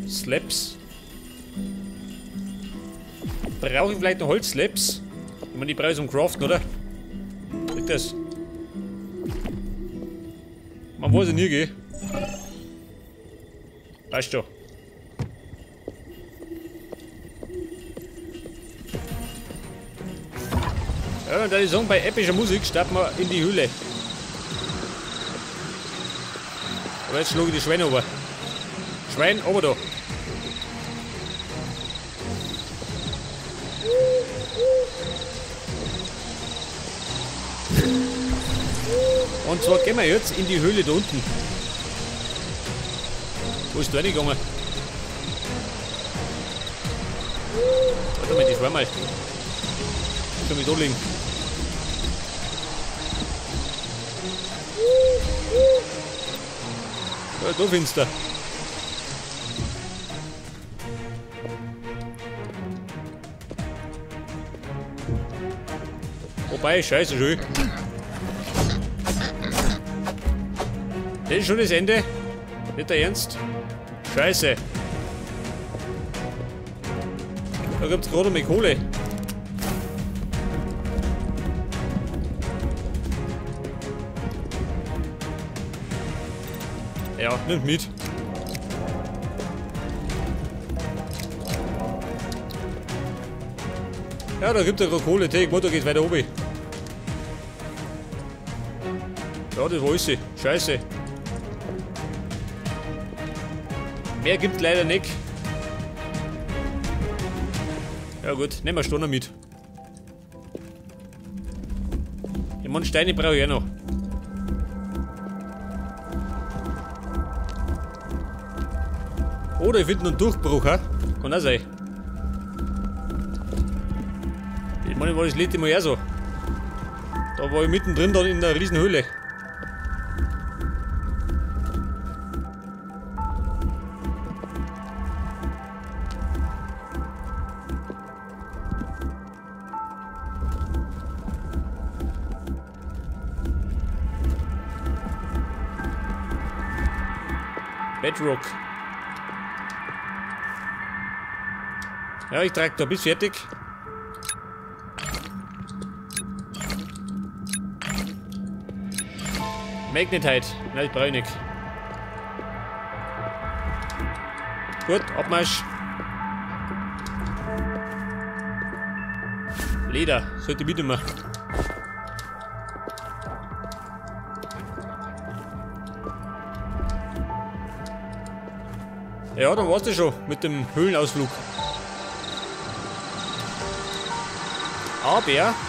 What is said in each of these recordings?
Slabs. Brauche ich vielleicht noch Holzslabs? Ich meine, die brauche ich zum Craften, oder? Ist das? Man weiß ja nie, gell? Weißt du. Ja, und dann ist sagen, bei epischer Musik starten wir in die Höhle. Aber jetzt schlage ich die Schweine runter. Schwein, runter da. Und zwar gehen wir jetzt in die Höhle da unten. Wo ist da reingegangen? Warte mal, die Schwärme. Schon mit da liegen. Ja, da findest du. Wobei, scheiße, schön. Das ist schon das Ende. Nicht der Ernst? Scheiße. Da gibt's gerade mal Kohle. Ja, nimmt mit. Ja, da gibt es ja gerade Kohle. Die Motor geht weiter oben. Ja, das war sie. Scheiße. Mehr gibt leider nicht. Ja gut, nehmen wir Stoner mit. Ich meine, Steine brauche ich auch noch. Oder ich finde noch einen Durchbruch, ha? Kann auch sein. Ich meine, war das letzte Mal auch so. Da war ich mittendrin dann in der Riesenhöhle. Bedrock. Ja, ich trage da bis fertig. Magnetite. Nein, ich brauche ich nicht. Gut, Abmarsch. Leder, sollte ich mitnehmen. Ja, dann war's das schon mit dem Höhlenausflug. Aber ich habe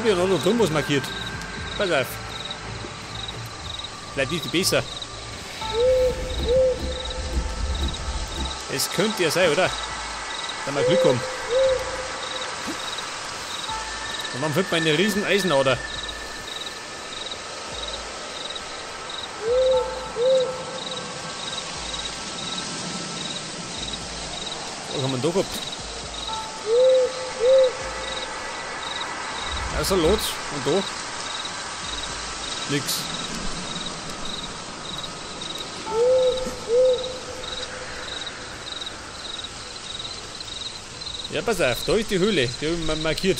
ja noch da drüben was markiert. Pass auf. Vielleicht ist die besser. Es könnte ja sein, oder? Da mal Glück haben. Und dann findet man eine riesen Eisenader. Was haben wir da gehabt? Also Lot und da nix. Ja, pass auf, da ist die Höhle, die habe ich mal markiert.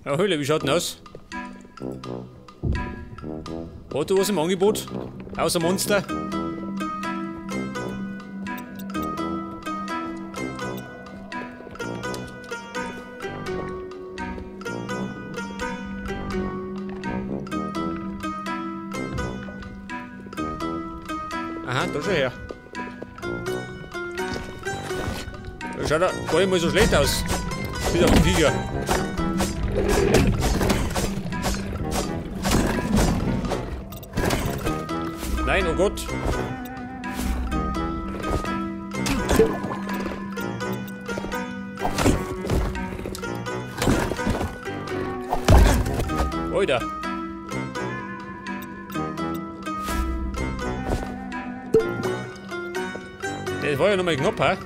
Ja, Höhle, wie schaut denn aus? Hat du was im Angebot? Außer Monster? Aha, da schon her. Da schaut er gar nicht mal so schlecht aus. Bis auf den Tiger. Nein, oh Gott. Oida. Das war ja nochmal knapp, hä?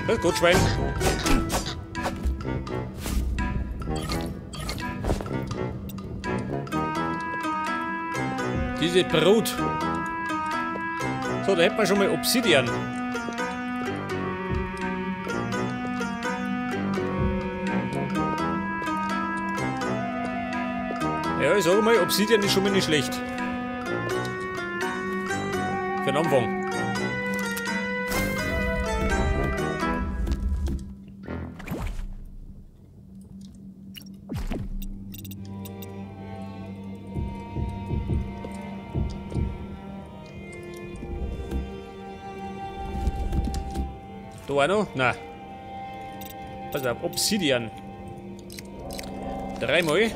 Das ist gut, Schwein. Diese Brut. So, da hätten wir schon mal Obsidian. Ja, ich sage mal, Obsidian ist schon mal nicht schlecht. Für den Anfang. Da auch noch? Nein. Pass auf, Obsidian. Dreimal.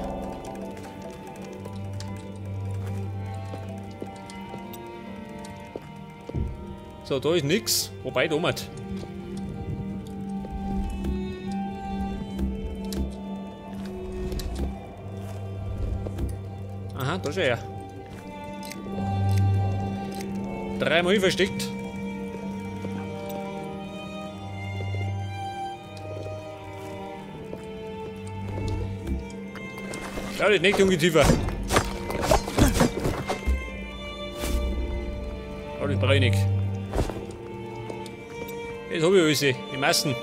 So, da ist nix. Wobei, da oben. Aha, da ist er. Dreimal versteckt. Ja, das nicht Ungeziefer. Oh, das brauche ich nicht. Jetzt habe ich alles, die Massen.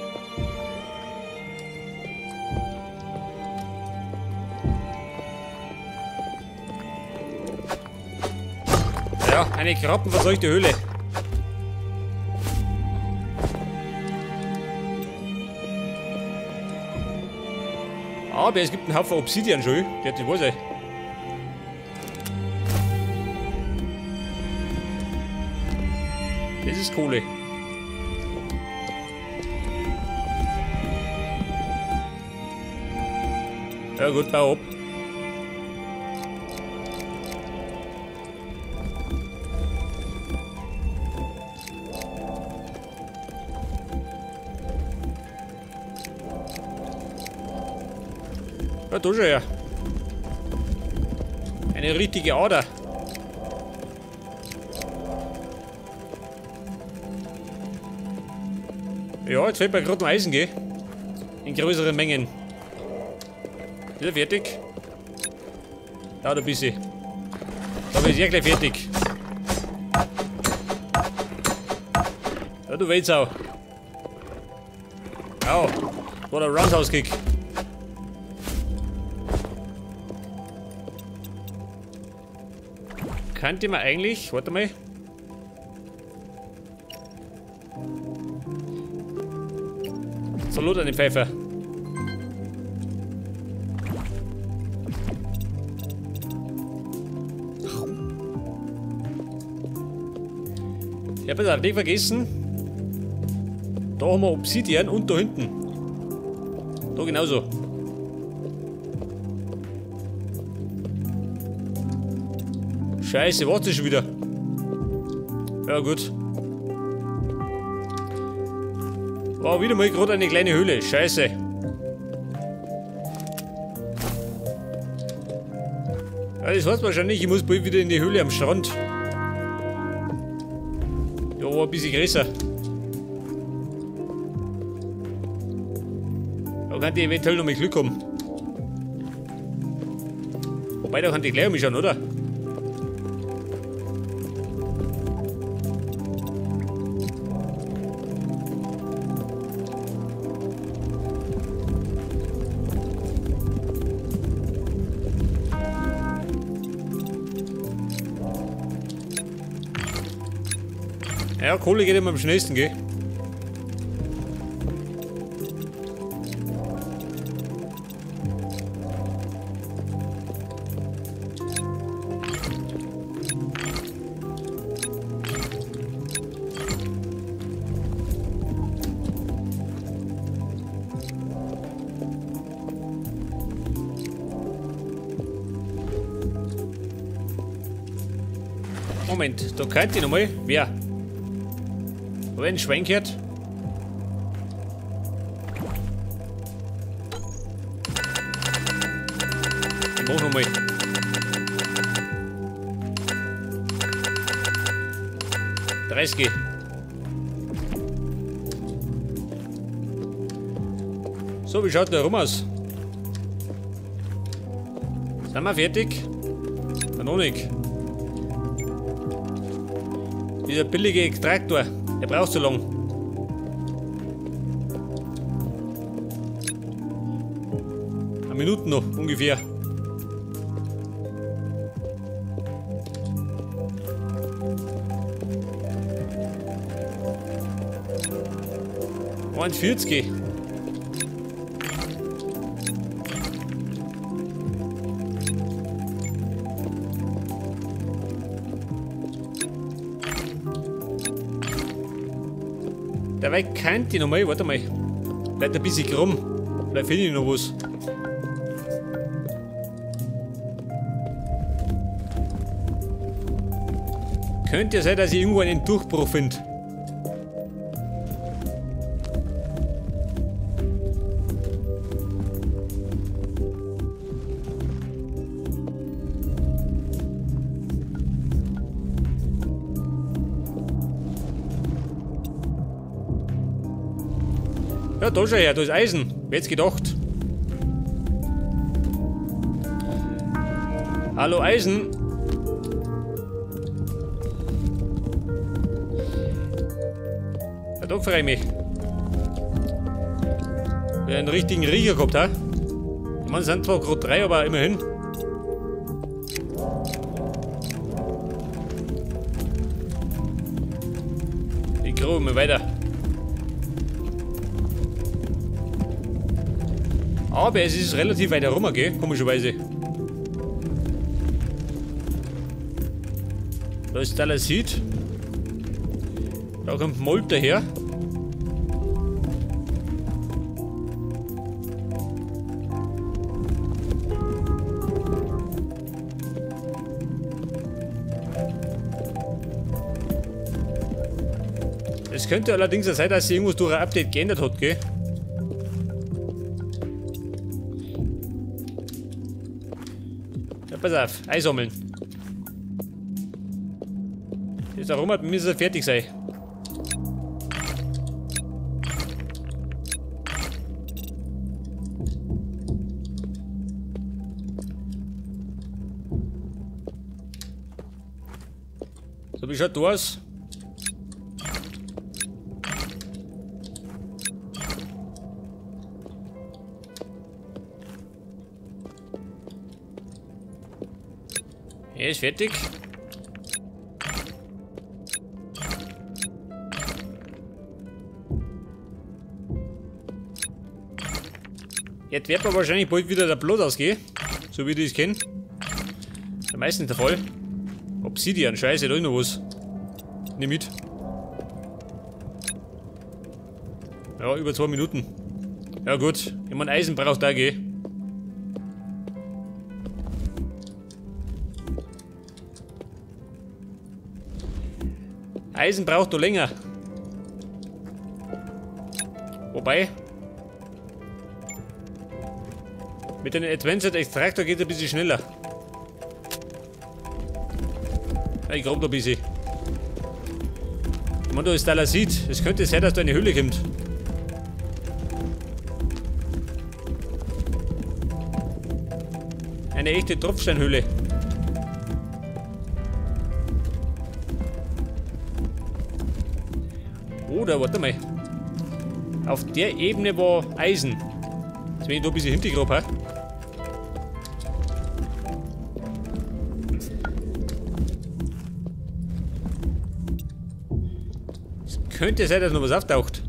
Ja, eine krabbenverseuchte Höhle. Aber es gibt einen Haufen Obsidian schon. Der hat die weiß ich. Das ist Kohle. Ja gut, bau ab. Ja, da schon her. Eine richtige Ader. Ja, jetzt fällt mir gerade noch Eisen, gell? In größeren Mengen. Ist er fertig? Dauert ein bisschen. Da bin ich ja gleich fertig. Ja, du Wildsau. Au. War der Roundhouse-Kick. Könnte man eigentlich... Warte mal. Salut an den Pfeifer. Ich habe jetzt auch nicht vergessen. Da haben wir Obsidian und da hinten. Da genauso. Scheiße, warte schon wieder. Ja gut. War wieder mal gerade eine kleine Höhle. Scheiße. Ja, das heißt wahrscheinlich, ich muss bald wieder in die Höhle am Strand. Ja, war ein bisschen größer. Da kann ich eventuell noch mit Glück haben. Wobei, da kann ich gleich umschauen, oder? Ja, Kohle geht immer am schnellsten, gell? Moment, da könnte ich nochmal. Wer? Habe ich ein Schwein gehört? Ich mach nochmal. 30. So, wie schaut der rum aus? Sind wir fertig? Na, noch nicht. Dieser billige Extraktor, der braucht so lang. Eine Minute noch, ungefähr. 1,40. Dabei könnte ich noch mal, warte mal. Bleibt ein bisschen krumm. Vielleicht finde ich noch was. Könnte ja sein, dass ich irgendwo einen Durchbruch finde. Ja, da schau her, da ist Eisen. Wer hätte gedacht? Hallo Eisen. Ja, da freue ich mich. Wenn ich einen richtigen Riecher gehabt habe. Ich meine, es sind zwar gerade 3, aber immerhin. Ich grabe mal weiter. Aber es ist relativ weit herum, gell? Komischerweise. Da ist Dalasit. Da kommt Molt daher. Es könnte allerdings auch sein, dass sich irgendwas durch ein Update geändert hat, gell? Ja, pass auf, einsammeln. Das Aroma müsste fertig sein. So, wie schaut da aus? Er ist fertig. Jetzt wird mir wahrscheinlich bald wieder der Blut ausgehen, so wie ich das kenne. Meistens der Fall. Obsidian, scheiße, da ist noch was. Nimm mit. Ja, über 2 Minuten. Ja gut, ich meine, Eisen braucht da, gell. Eisen braucht doch länger. Wobei, mit dem Advanced Extractor geht es ein bisschen schneller. Ich grab da ein bisschen. Ich meine, da ist Dalasit. Es könnte sein, dass da eine Höhle kommt. Eine echte Tropfsteinhöhle. Oder, warte mal. Auf der Ebene war Eisen. Jetzt bin ich da ein bisschen hintergraben. Es könnte sein, dass noch was auftaucht.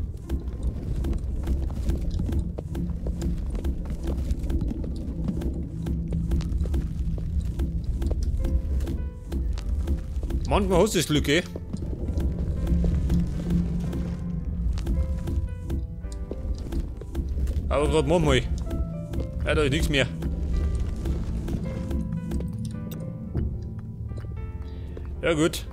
Manchmal hast du das Glück, eh? Aber gerade manchmal. Ja, da ist nichts mehr. Ja gut.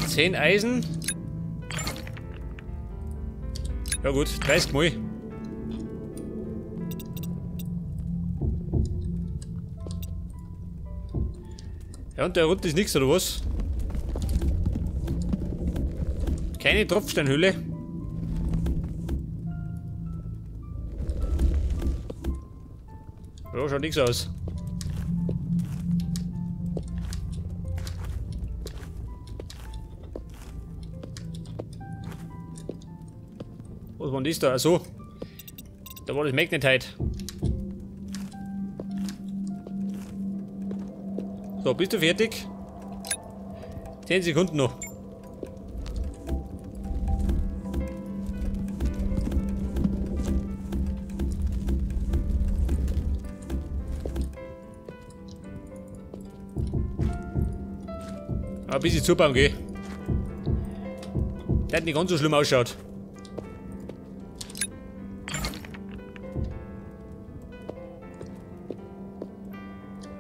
10 Eisen. Ja gut, 30 Mal. Ja, und da unten ist nichts, oder was? Keine Tropfsteinhöhle. Ja, schaut nichts aus. Was war denn das da? Achso. Da war das Magnetite. So, bist du fertig? 10 Sekunden noch. Ein bisschen zubauen, gell? Der hat nicht ganz so schlimm ausschaut.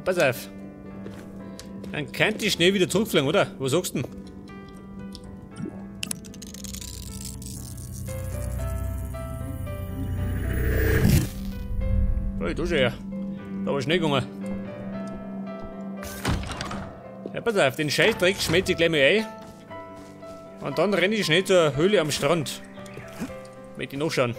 Pass auf. Dann könnte ich schnell wieder zurückfliegen, oder? Was sagst du denn? Oh, da schon her. Da war schnell gegangen. Ja, pass auf, den Scheißdreck schmelze ich gleich mal ein. Und dann renne ich schnell zur Höhle am Strand. Möchte ich nachschauen.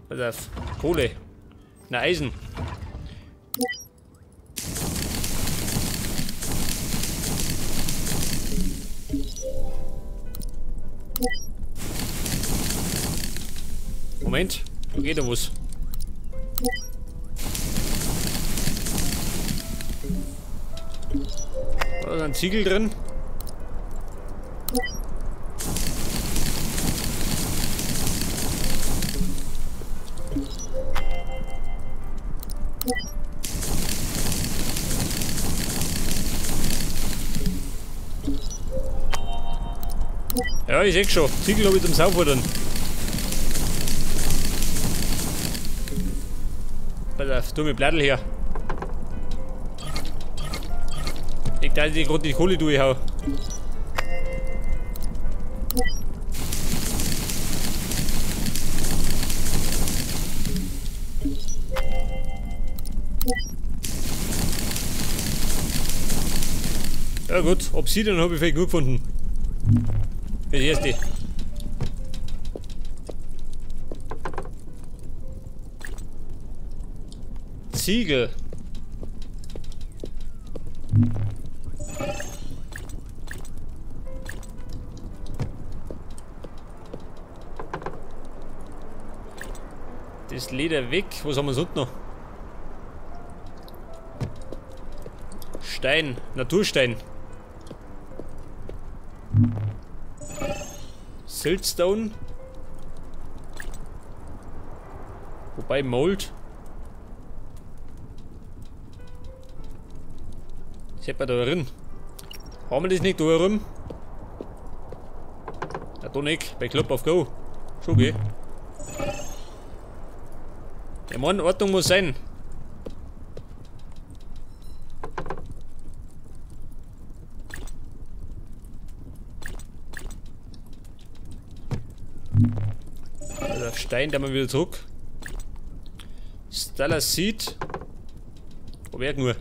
Pass auf, Kohle. Na, Eisen. Moment, da geht ja was. Da ist ein Ziegel drin. Ja, ich seh schon. Ziegel habe ich zum Saufordern. Pass auf, tu mir Blättel her. Ich da die gerade die Kohle durchhau. Ja gut, Obsidian habe ich vielleicht gut gefunden. Das erste. Ziegel. Das Leder weg. Was haben wir sonst noch? Stein. Naturstein. Siltstone. Wobei Mold. Das hätte man da drin. Haben wir das nicht da rum? Ja, da nicht. Bei Club of Go. Schon gell? Ja, Mann, Ordnung muss sein. Also Stein, da mal wieder zurück. Stalactit. Wo wär nur?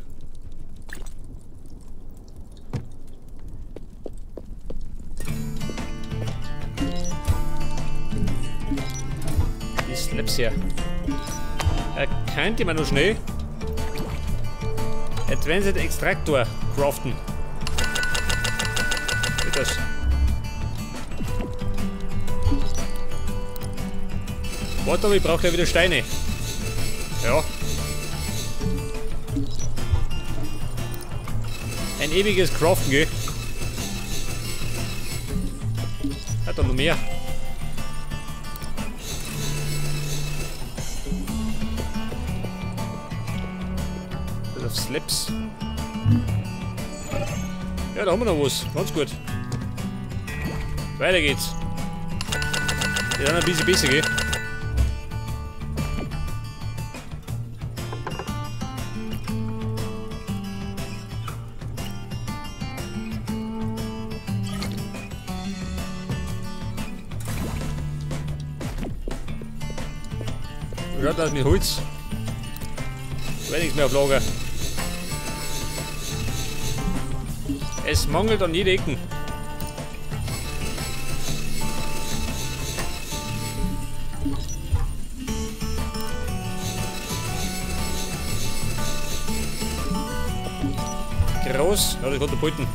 Die Slaps her. Könnte man noch schnell Advanced Extractor craften. Geht das? Warte, aber ich brauche ja wieder Steine. Ja. Ein ewiges Craften, gell? Hat da noch mehr. Auf Slaps. Ja, da haben wir noch was. Ganz gut. Weiter geht's. Die sind ein bisschen besser, gell? Wie schaut das mit Holz? Da wäre nichts mehr auf Lager. Es mangelt an jeder Ecken. Groß. Ja, das kann der Beuten.